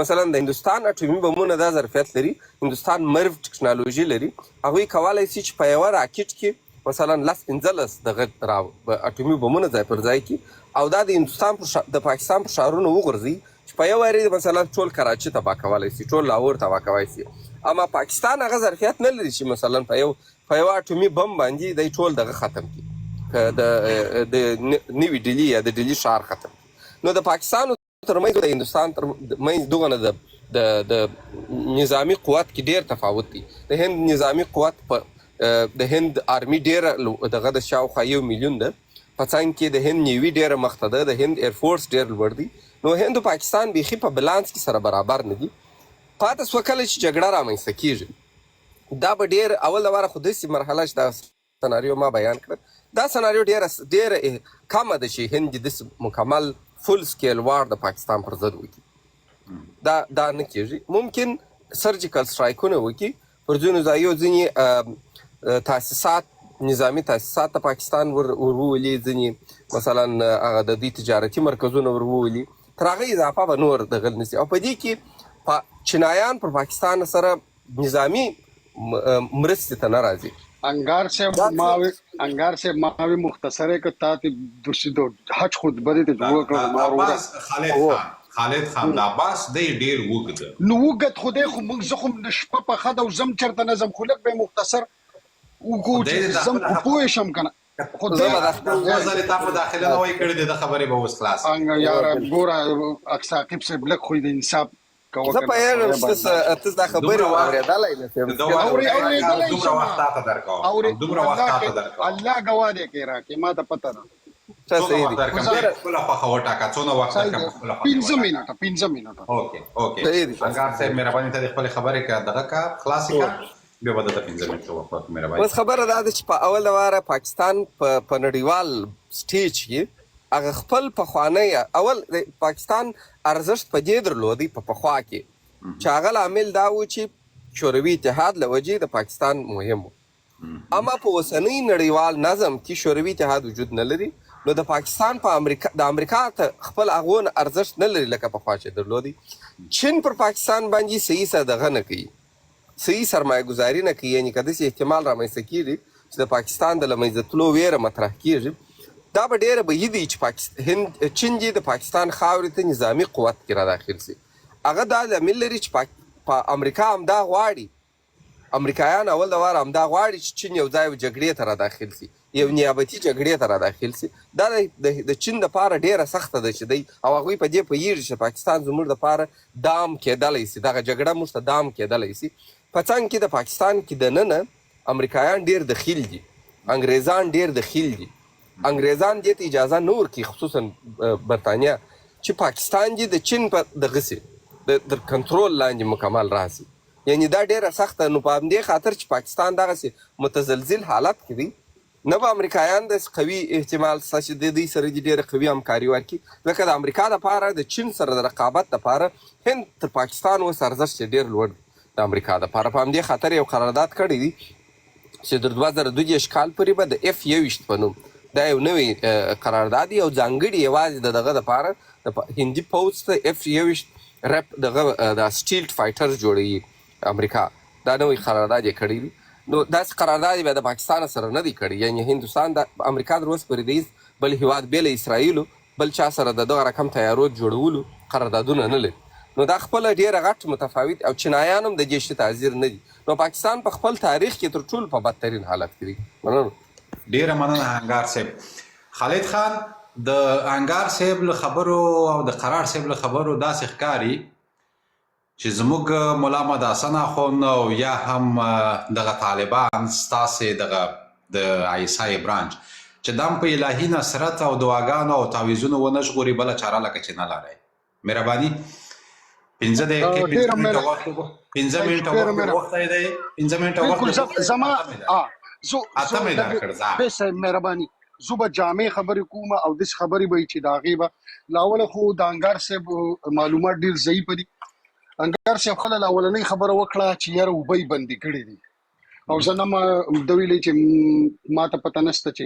مثلا د هندوستان اټومي بمونه دا ظرفیت لري، هندوستان مرو ټکنالوژي لري، هغوی کولای شي چې په یوه راکټ کې مثلا لس 15 دغه را اټومي بمونه ځای پر ځای کړي او دا د هندوستان پر د پاکستان پر ښارونو وغورځوي چې په یو واري مثلا ټول کراچي تباه کولای شي، ټول لاهور تباه کولای شي. اما پاکستان هغه ظرفیت نه لري چې مثلا په یوه اټومي بم باندې دی ټول دغه ختم کړي، که د نوي ډیلي یا د ډیلي ښار ختم کړي. نو د پاکستان ترمنځ د هندوستان تر منځ دغه نه د د د نظامی قوت کې ډیر تفاوت دی. د هند نظامی قوت په د هند army ډیره دغه د شاوخوا 1 میلیون ده، په څنګ کې د هند navy ډیره مخته ده، د هند air force ډیر لوړ دی. نو هند او پاکستان بیخي په بلانس کې سره برابر نه دي. پاتې سوه کله چې جګړه رامنځته کیږي، دا به ډیر اول د واره خو داسې مرحله چې دا سناریو ما بیان کړه، دا سناریو ډیره ډیره کمه ده چې هند دې داسې مکمل full scale war د پاکستان پر ضد وکړي. دا نه کیږي. ممکن surgical strike ونه وکړي پر ځینو ځایو، ځینې تاسیسات، نظامی تاسیسات د پاکستان ور وولي، ځینې مثلا هغه د دوی تجارتي مرکزونه ور وولي، تر هغه اضافه به نور دغه نسی. او په دې کې چینایان پر پاکستان سره نظامی مرستې ته نه راځي. انګار صاحب، ما انګار صاحب، ما وی مختصره ک تا ته دوسی د حج خطبه دې ته جوړ کړ ما وروره. خالد خان، خالد خان، دا باس دی ډیر وګد. نو وګد خو دی، خو موږ زه خو د شپه په خد او زم چرته نظم، خو لږ به مختصر وکړو چې زم خو پوه شم کنه. خو دی ځلې تا مداخله نه وای کړې، د خبرې به اوس خلاص. انګ یار ګوره ثاقب صاحب، لږ خو د انصاف کوه. زه پوهېږم چې ته دا خبرې واورېدلی نه شم. اورېدلی. دومره وخت تاته درکوم، دومره وخت تاته درکوم. الله ګواه دی کې راکې، ما ته پته ده. څونه وخت درکم؟ خپله خوښه وټاکه، څونه وخت درکم؟ خپله خوښه. 5 منټه، 5 منټه. okay، انګار صاحب، مهرباني، ته خپل خبرې کا دغه کا خلاصې کا، بیا به درته 5 منټه وخت ورکړم، مهرباني. اوس خبره دا ده چې په اول واره پاکستان په نړیوال stage کې هغه خپل پخوانی اول د پاکستان ارزښت په دې درلودی په پخوا کې چې هغه لامل دا و چې شوروي اتحاد له وجې د پاکستان مهم و. اما په اوسنۍ نړیوال نظم کې شوروي اتحاد وجود نه لري، نو د پاکستان په امریکا د امریکا ته خپل هغونه ارزښت نه لري لکه پخوا چې درلودی. چین پر پاکستان باندې صحیح سره دغه نه کوي، صحیح سرمایه گذاري نه کوي. یعنی که داسې احتمال رامنځته کیږي چې د پاکستان د له منځه تلو ویره مطرح کیږي، دا به ډیره بعید وي چې پاکستان هند چین دې د پاکستان خاورې ته نظامي قوت کې را داخل شي. هغه دا لامل لري چې په امریکا همدا غواړي، امریکایان اول د واره همدا غواړي چې چین یو ځای جګړې ته را داخل شي، یو نیابتي جګړې ته را داخل شي. دا د چین دپاره ډیره سخته ده چې دی او هغوی په دې پوهېږي چې پاکستان زموږ دپاره دام کېدلی شي، دغه جګړه موږ ته دام کېدلی شي. په څنګ کې د پاکستان کې دننه امریکایان ډیر دخیل دي، انګریزان ډیر دخیل دي. انګریزان دې ته اجازه نه ورکوي، خصوصا برتانیا، چې پاکستان دې د چین په دغه سي د کنټرول لاندې مکمل راسي. یعنی دا ډیره سخته. نو په همدې خاطر چې پاکستان دغسې متزلزل حالت کې دی، نه به امریکایان د قوي احتمال شته چې د دوی سره دې ډیره قوي همکاري ورکړي، ځکه د امریکا دپاره د چین سره د رقابت دپاره هند تر پاکستان اوس ارزښت یې ډیر لوړ دی د امریکا دپاره. په همدې خاطر یو قرارداد کړی دی چې تر 2032 کال پورې به د اف 21 په نوم دا یو نوی قرارداد دی او ځانګړي یوازې د دغه دپاره د هندي پوځ ته اف 21 رپ دغه د stealth fighter جوړوي امریکا. دا نوی قرارداد یې کړی دی. نو داسې قرارداد یې بیا د پاکستان سره نه دی کړی. یعنی هندوستان د امریکا تر اوسه پورې د هیڅ بل هیواد بې له اسرائیلو بل چا سره د دغه رقم طیارو جوړولو قراردادونه نه لري. نو دا خپله ډیره غټ متفاوت او چینایان هم د دې شي ته حاضر نه دي. نو پاکستان په خپل تاریخ کې تر ټولو په بدترین حالت کې دی. مننه. ډیره مننه انګار صاحب. خالد خان، د انګار صاحب له خبرو او د قرار صاحب له خبرو داسې ښکاري چې زموږ ملا محمد حسن اخوند او یا هم دغه طالبان، ستاسې دغه د آی اس آی branch، چې دم په الهي نصرت او دعاګانو او تعویذونو ونه ژغوري، بله چاره لکه چې نه لري. مهرباني، 5 دقیقې، 5 منټه وخت، 5 منټه وخت غوښتی دی، 5 منټه وخت. بالکل، زما زه اته مې درکړ ځه. بس مهرباني، زه به جامع خبرې کوم او داسې خبرې به چې د هغې به لاوله. خو د انګار صاحب معلومات ډیر ضعیف دي. انګار صاحب خپله اولنۍ خبره وکړه چې یاره اوبه یې بندې کړې دي او زه نه ما د ویلې چې ما ته پته نشته چې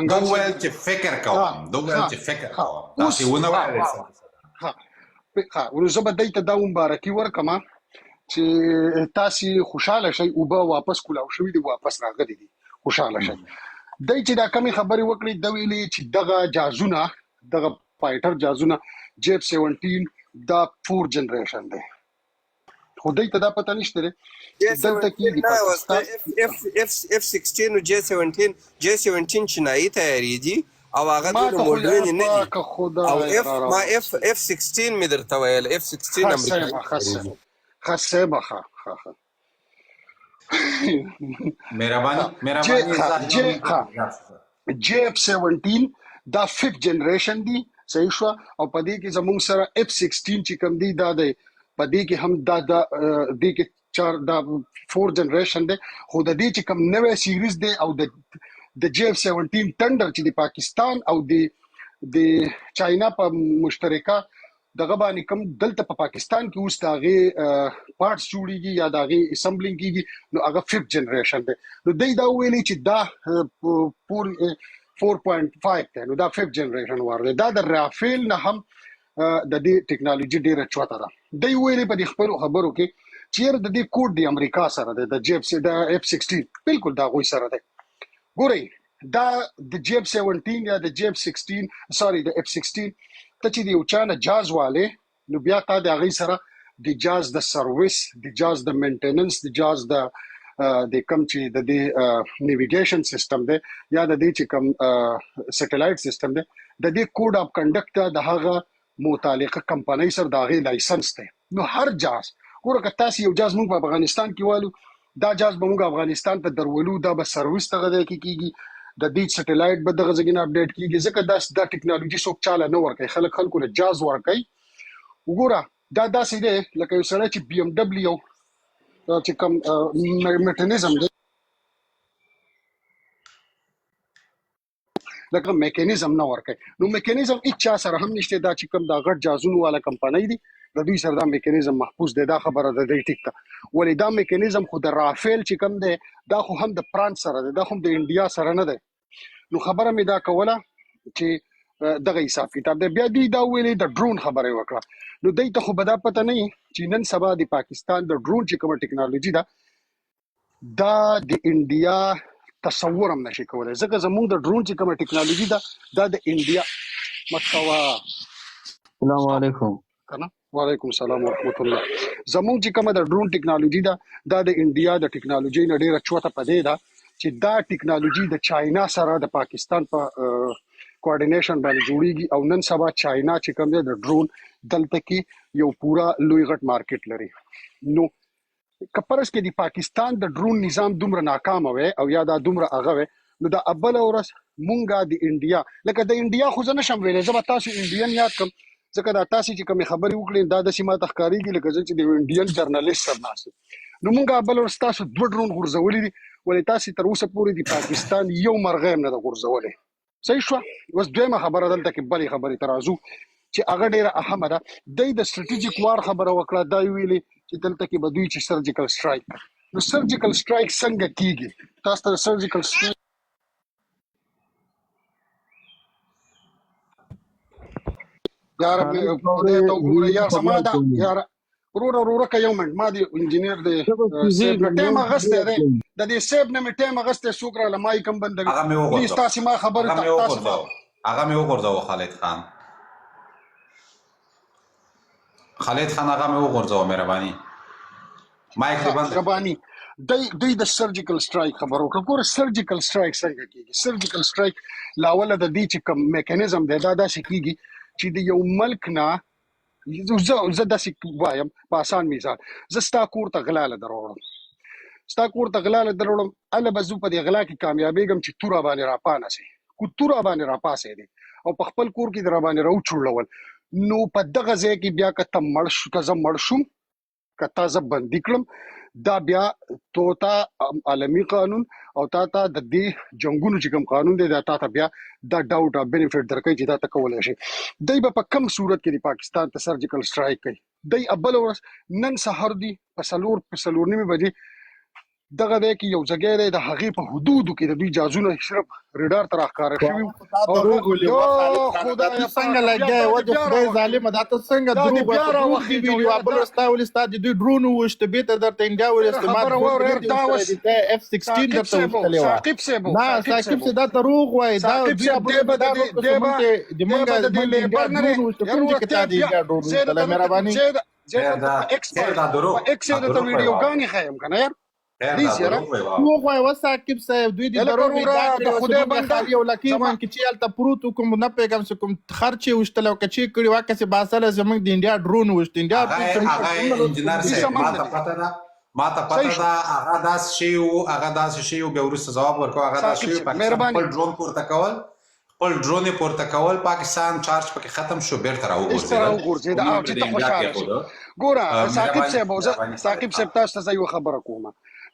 انګار ویل چې فکر کوم، دوه ویل چې فکر کوم، تاسو ونه ویل. ها. ښه، نو زه به دی ته دا مبارکي ورکم چې تاسو خوشاله شئ، اوبه واپس کولاو شوې دي، واپس راغلي دي، خوشاله شئ. دی چې دا کمی خبرې وکړې، د ویلې چې دغه جازونه، دغه فایټر جازونه جیب 17 دا 4 جنریشن دی، خو دوی ته دا پته نشته دی جي چې دلته کې 17 د نه اوس د پاکستان اف اف اف اف 16 او جي 17، جي 17 چینایي تیارې دي او هغه ما دونه ته خو یار مډرن نه دي. پاک او خدای اف را ما اف راوستي. اف 16 مې درته ویل، اف 16 ښه امریکایي صاحب، ښه تیارې صاحب، دي. ښه صاحب، ښه ښه ښه. مهرباني ښه جې مهرباني ښه زاهد جې ښه جې اف 17 دا ففت جنریشن دی، صحیح شو. او په دې کې زموږ سره اف 16 چې کوم دی دا دی، په دې کې هم دا دا دې کې چار دا 4 جنریشن دی، خو د دې چې کوم نوې سیریز دی او د جی اف 17 ټندر چې د پاکستان او د چاینا په مشترکه دغه باندې کوم دلته په پاکستان کې اوس د هغې پارټس جوړیږي یا د هغې اسمبلینګ کیږي، نو هغه ففت جنریشن دی. نو دوی دا ویلي چې دا 4.5 دی، نو دا ففت جنریشن وار دی. دا د رافیل نه هم د دې ټکنالوژي ډیره چوته ده. دوی ویلي په دې خپلو خبرو کې چې یاره د دې کوډ د امریکا سره دی، د جیب د اف 16 بالکل د هغوی سره دی. ګورئ دا د جیب 17 یا د جیب 16، سوري د اف 16 ته چې د یو چا نه جاز والے، نو بیا تا د هغې سره د جاز د سرویس، د جاز د مینټیننس، د جاز د د کم چې د دې نیویګیشن سیستم دی یا د دې چې کم سټلایټ سیستم دی، د دې کوډ اف کنډکټ د هغه متعلقه کمپنۍ سره د هغې لایسنس دی. نو هر جاز ګوره، که تاسو یو جاز موږ په افغانستان کې والو، دا جاز به موږ افغانستان ته درولو، دا به سرویس دغه ځای کې کیږي، د دې سټلایټ به دغه ځای نه اپډیټ کیږي، ځکه دا ټکنالوژي څوک چاله نه ورکوي، خلک خلکو له جاز ورکوي. وګوره دا داسې دی لکه یو سړی چې بي ام ډبلیو چې کوم میکانیزم دی، لکه میکانیزم نه ورکوي، نو میکانیزم هیڅ چا سره هم نشته. دا چې کوم دا غټ جازونو والا کمپنۍ دي، د دوی سره دا میکانیزم محفوظ دی، دا خبره ده دی ټیک ده. ولې دا میکانیزم خو د رافیل چې کوم دی دا خو هم د فرانس سره دی، دا خو هم د انډیا سره نه دی. نو خبره مې دا کوله چې دغه حساب کتاب دی. بیا دوی دا ویلې د ډرون خبره یې وکړه، نو دوی ته خو به دا پته نه وي چې نن سبا د پاکستان د ډرون چې کومه ټکنالوژي ده دا د انډیا تصور هم نشي کولای، ځکه زموږ د ډرون چې کومه ټکنالوژي ده دا د انډیا مکوا. السلام علیکم. کنه وعلیکم السلام ورحمت الله. زموږ چې کومه د ډرون ټکنالوژي ده دا د انډیا د ټکنالوژي نه ډیره چوته پدې ده چې دا ټکنالوژي د چاینا سره د پاکستان په کوارډینیشن باندې جوړیږي، او نن سبا چاینا چې کوم دی د ډرون دلته کې یو پورا لوی غټ مارکیټ لري. نو که فرض کې د پاکستان د ډرون نظام دومره ناکام وي او یا دا دومره هغه وي، نو دا ابل ورځ مونږه د انډیا لکه د انډیا خو زه نشم ویلی، زه به تاسو انډین یاد کم، ځکه دا تاسو چې کومې خبرې وکړې دا داسې ما ته ښکارېږي لکه زه چې د یو انډین جرنالیست سره ناست یم. نو مونږه بل ورځ تاسو دوه ډرون غورځولي دي، ولې تاسو تر اوسه پورې د پاکستان یو مرغۍ هم نه ده غورځولې. صحیح شوه. اوس دویمه خبره دلته کې بلې خبرې ته راځو چې هغه ډېره اهمه ده. دی د سټریټیجک وار خبره وکړه، دا یې ویلې چې دلته کې به دوی چې سرجیکل سټرایک، نو سرجیکل سټرایک څنګه کیږي؟ تاسو ته سرجیکل سټرایک یار خدای ته وګوره یار، زما دا یار وروره وروره که یو منټ، ما دی انجینیر دی صاحب نه ټایم اخیستی دی، د دې صاحب نه مې ټایم اخیستی، څوک راله ما یې کم بندوي. هغه مې پلیز وغورځاوه، تاسې ما خبرې هغه ته مې تاسې ما وغورځاوه، هغه مې وغورځاوه خالد خان، خالد خان هغه مې وغورځاوه، مهرباني مایک دې بند کړه. ربانی. دوی د سرجیکل سټرایک خبرو وکړه. ګوره سرجیکل سټرایک څنګه کیږي؟ سرجیکل سټرایک لاوله د دې چې کوم میکانیزم دی دا داسې کیږي چې د یو ملک نه زه زه داسې وایم په اسان مثال، زه ستا کور ته غلا له دروړم، ستا کور ته غلا له دروړم، هله به زه په دې غلا کې کامیابېږم چې توره باندې راپانه سي، کو توره باندې راپاسې دی او په خپل کور کې در باندې راوچوړول، نو په دغه ځای کې بیا که ته مړ شو، که زه مړ شوم، که تا زه بندي کړم، دا بیا تو ته عالمي قانون او تا ته د دې جنگونو چې کوم قانون دی دا تا ته بیا دا ډاوټ او بینیفټ درکوي چې دا ته کولی شي. دی به په کم صورت کې د پاکستان ته سرجیکل سټرایک کوي. دی ابل ورځ نن سهار دی په 4:30 بجې دغه دی کې یو ځای دی، د هغې په حدودو کې د دوی جازونه صرف ریډار ته راښکاره شوي خو تا او دروغ ولي یا وه خالد خانه، دا خدایه ته څنګه پاکه، بیا لګیا دا وه دې د بیا خدای راوخېږي، ظالمه، دا ته څنګه دا دې دروغ بیا وایې؟ دروغ دې راوخېږي. ویلي یاره وه، بل دا ورځ تا ولې ستا د دوی ډرون وویشت، بیرته درته انډیا یاره ولېست، ما خبره ډرون واوره نه یار، دی دا ویشتلی اوس دی، تا اف 16 ثاقب درته صاحب ویشتلی وه. ثاقب صاحب نه ثاقب ثاقب صاحب صاحب دا دروغ وایې، دا ثاقب دوی صاحب ابل دی به دا د دې ورکو دی چې به مونږ ته د دی مونږ به د دې مونږ د انډیا لیبر نه ډرون دی وویشت، یار کوم چې وروره، کې تا ته د بیا انډیا ډرون زه ویشتلی؟ درته مهرباني. زه زه خیر درته دا په ایکس خیر باندې دا دروغ په ایکس دا درته دروغ وایي واوره. ویډیوګانې ښیم که نه یار، خیر دا پلیز یاره. دروغ وایي واوره. دروغ وایې وه ثاقب صاحب، دوی دې هلکه دروغ وروره ادعا د کړې وه چې خدای مونږ بنده خالي او لکۍ زما وان کې چې هلته پروت وو، کوم نه پوهېږم چې کوم خرچ یې ویشتلی او که چې کړي وه، هسې باسلی زمونږ د انډیا ډرون وویشت. انډیا هغه ډرون زمونږ هغه څومره لوی انجینر هیڅ صاحب هم ما نه ته دی پته ده، ما ته صحیح پته شو ده، هغه داسې شی وو، هغه داسې شی وو، بیا وروسته ځواب ورکاو، هغه داسې ثاقب شی وو، صاحب پاکستان مهرباني خپل ډرون پورته کول، خپل ډرون یې پورته کول، پاکستان چارج پکې ختم شو، بیرته ایسته راوغورځېدل راوغورځېده او او نوم چې یې د ته انډیا خوشحاله شې. کېښوده. ګوره ثاقب مهرباني صاحب، زه مهرباني خالد ثاقب خان. صاحب تاسو ته زه یوه خبره کوم.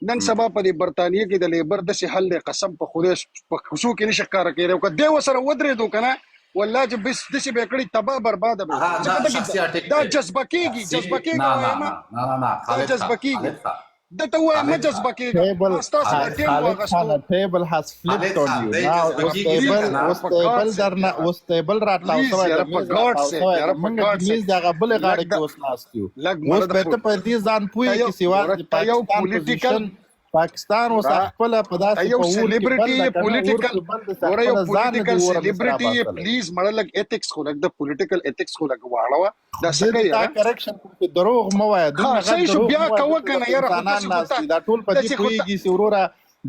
نن سبا په دې برتانیې کې د لیبر داسې حل دی، قسم په خدای په کوڅو کې نشي ښکاره کېدی، او که دی ورسره ودرېدو که نه والله چې بس داسې به یې کړي تباه برباده به یې هغه کړي، دا ځکه دغه شخصي اټیک دا دی، جذبه کېږي، شخصي جذبه نه کېږه نه وایم، نه نه نه نه دا خالد خان جذبه کېږي، خالد خان ده ته وایه مه خالد خان جذبه کېږه، ټیبل ما ستاسو نه خالد ټیم خالد واغستو. خان، ټیبل هاز خالد فلیپډ اون خان یو دی ناو. جذبه اوس کېږي ټیبل ځکه نه اوس په ټیبل ګاډ سیک درنه یاره اوس ټیبل راتاو پلیز سوی د یاره په میز ګاډ راتاو سیک سوی یاره د په مونږ ګاډ د سیک میز دغه بلې لږ غاړې د کې اوس ناست یو. لږ اوس مړه د به خو ته په دې ځان ته پوهې یو کې سیوا ګوره د ته یو پاکستان پولیټیکل پوزیشن، پاکستان اوس ګوره خپل په ته داسې یو په اور کې بل سیلیبریټي ده کنه، اور پولیټیکل کې بل د ګوره یو خپل ځان نه پولیټیکل دی اور نه سیلیبریټي یې راباسلی. پلیز مړه لږ ایتکس خو لږ د پولیټیکل ایتکس خو لږ واړوه، دا څه زه کوي دې تا یاره؟ کریکشن کوم چې دروغ مه وایه، ښه دومره غټ صحیح شو دروغ بیا مه وایه، کوه دلته که نه داسې یاره، خو انسانان داسې خو ناست ته دي، دا ټول په دې داسې خو ته پوهېږي چې وروره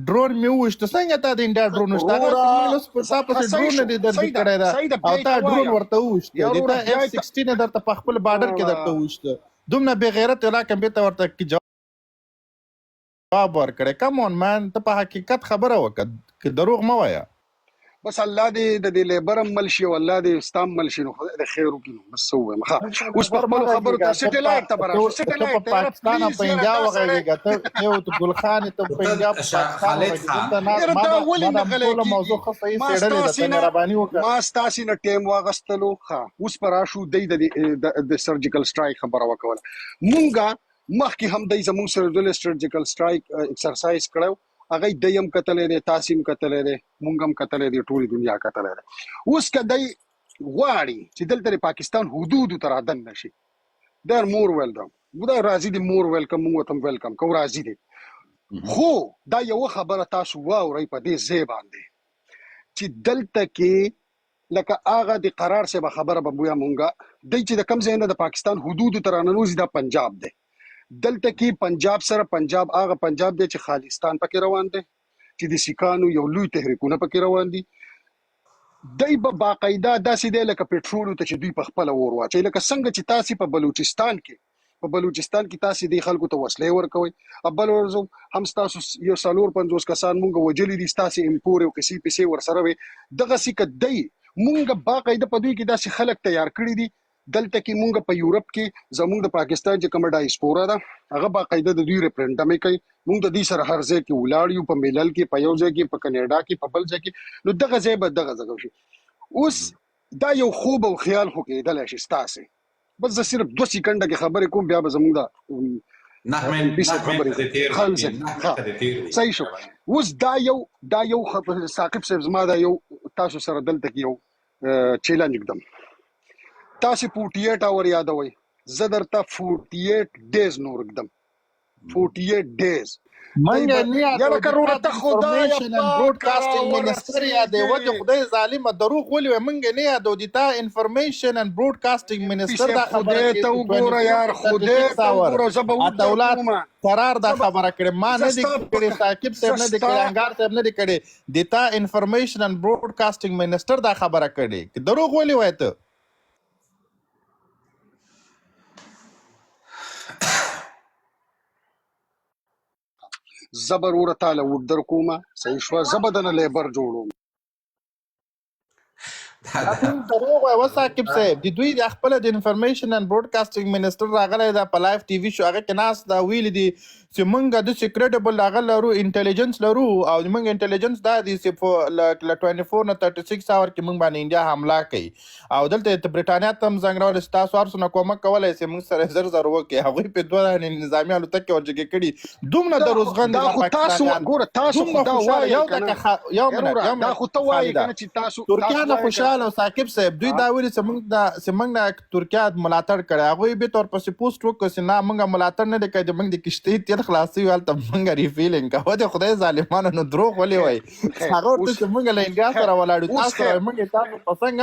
ډرون مې وویشت، څنګه تا د انډیا ډرون وویشت؟ هغه وروره چې موږ اوس په تا ښه پسې صحیح ډرون نه شو دی در صحیح ده کړی ده صحیح ده او بیا یې تا ته ډرون وایه ورته وویشت، یا د وروره تا بیا اف یې ته 16 درته په خپل بارډر کې درته وویشت، دومره بې غیرت علاقه بیرته ورته کې جواب ورکړی. کم اون مان، ته په حقیقت خبره وکړه، که دروغ مه وایه. بس الله دې د دې لیبر هم مل شي او الله دې ستا هم مل شي، نو خدای دې خیر وکړي. نو بس څه ووایم؟ ښه اوس په لیبر مه خپلو خبرو غږېږه، ته ته په سټیلایټ ته به ته راشو، ته په سټیلایټ ته یاره پاکستان او پلیز په یاره انډیا دا سړی وغږېږه، ته یو ته ګل خان یې، ته په ته انډیا په پاکستان خالد وغږېږه. خان دلته ناست یاره ما دا دا ولې ما نه دا غلی ټوله کېږي؟ موضوع ښه صحیح ما څېړلې ده، ستاسې ته نه مهرباني وکړه. ما ستاسې نه ټایم واغستلو. ښه اوس به راشو دی د د سرجیکل سټرایک خبره وکوله. مونږه مخکې هم دی زمونږ سره د سرجیکل سټرایک ایکسرسایز کړو، هغه دی هم کتلی دی، تاسې هم کتلی دی، مونږ هم کتلی دی، ټولې دنیا کتلی دی. اوس که دی غواړي چې دلته د پاکستان حدودو ته رادننه شي، دی ار مور ویلکم، دا راضي دي، مور ویلکم، مونږ ورته هم ویلکم کو، راضي دي. خو دا یوه خبره تاسو واورئ په دې ځای باندې چې دلته کې لکه هغه د قرار صاحب خبره به بویا مونږه دی چې د کم ځای نه د پاکستان حدودو ته راننوځي، دا پنجاب دی. دلته کې پنجاب سره پنجاب هغه پنجاب دی چې خالستان پکې روان دی، چې د سیکانو یو لوی تحریکونه پکې روان دي. دی به باقاعده داسې دی لکه پټرولو ته چې دوی په خپله اور واچوي، لکه څنګه چې تاسې په بلوچستان کې په بلوچستان کې تاسې دې خلکو ته وسلې ورکوئ، بل ورځ هم ستاسو یو 54 کسان مونږ وژلي دي، ستاسې امپور او قصې پیسې ورسره وي. دغسې که دی مونږ باقاعده په دوی کې داسې خلک تیار کړي دي. دلته کې مونږ په یورپ کې زمونږ د پاکستان چې کومه ډایسپورا ده هغه باقاعده د دوی ریفرندم کوي، مونږ د دې سره هر ځای کې ولاړ یو، په ملل کې، په یو ځای کې، په کاناډا کې، په بل ځای کې. نو دغه ځای به دغه ځای شي. اوس دا یو خوب او خیال خو کېدلی شي ستاسې، بس زه صرف 2 سیکنډه کې خبرې کوم، بیا به زمونږ د نه ایم پي نه صاحب خبرې ته دې تیر خان دي، صاحب. نه ښه ته دې تیر دي. صحیح شو. اوس دا یو دا یو ثاقب صاحب زما دا یو تاسو سره دلته کې یو چیلنج ږدم. تاسې 48 اور یادوئ، زه درته 48 ډیز نور ږدم، 48 ډیز. دی منګه به نه یاره یادو که د وروره تا د ته خدایه انفارمیشن اینډ پاکه براډکاسټینګ منسټر یادې وه د راورسېږې. خدای ظالمه دروغ ولې وایې؟ منګه نه یادو د تا انفارمیشن اینډ براډکاسټینګ ایم پي منسټر صاحب دا خبره خدای کړې ته چې وګوره 24 یار، ټو خدای 36 ته اور وګوره، زه به ووټ در عطاالله کومه، قرار دا زه به خبره کړې، ما زه نه دی ستا کړې، ثاقب زه صاحب نه دی ستا کړې، انګار صاحب نه دی کړې، د تا انفارمیشن اینډ براډکاسټینګ منسټر دا خبره کړې. دروغ ولې وایې ته؟ زه به وروره تا له ووټ در کومه، صحیح شوه، زه به درنه لیبر جوړوم. دا دا دا ټول دروغ وایي وه ثاقب صاحب. د دوی د خپل د انفارمیشن اینډ براډکاسټینګ منسټر راغلی دا په لایف ټي وي شو هغه کې ناست دا ویلي دي چې مونږ د سیکریټبل هغه لرو، انټیلیجنس لرو، او مونږ انټیلیجنس دا دی چې په له 24 نه 36 اور کې مونږ باندې انډیا حمله کوي. او دلته ته برېټانیا ته هم زنګ راولې چې تاسو هر څونه کومک کولای شئ موږ سره زر زر وکړئ. هغوی په دوه دانې نظامي الوتکې ورجګې کړي. دومره دا د خو روزغن دي دا دا خو تاسو پاکستانیان، ګوره، تاسو خو دومره دا خوشاله. وایې یو کنه دقیقه، یو منټ، وروره، یو دا منټ خو ته وایې خالده. کنه چې تاسو ترکیه تاسو نه وایې کنه. خوشاله او ثاقب صاحب دوی ها دا ویلي چې موږ دا چې موږ نه ترکیه ملاتړ کړی. هغوی بیرته ورپسې پوسټ وکړ چې نه، موږ ملاتړ نه دی کړی، د موږ د کښتۍ تېل خلاصوي، هلته موږ ریفیلینګ کوو. د خدای ظالمانو، نو دروغ ولې خیر وایي؟ خیر هغه ورته اوس چې موږ له انډیا خیر سره ولاړ یو، اوس تاسو خیر موږ تاسو په څنګه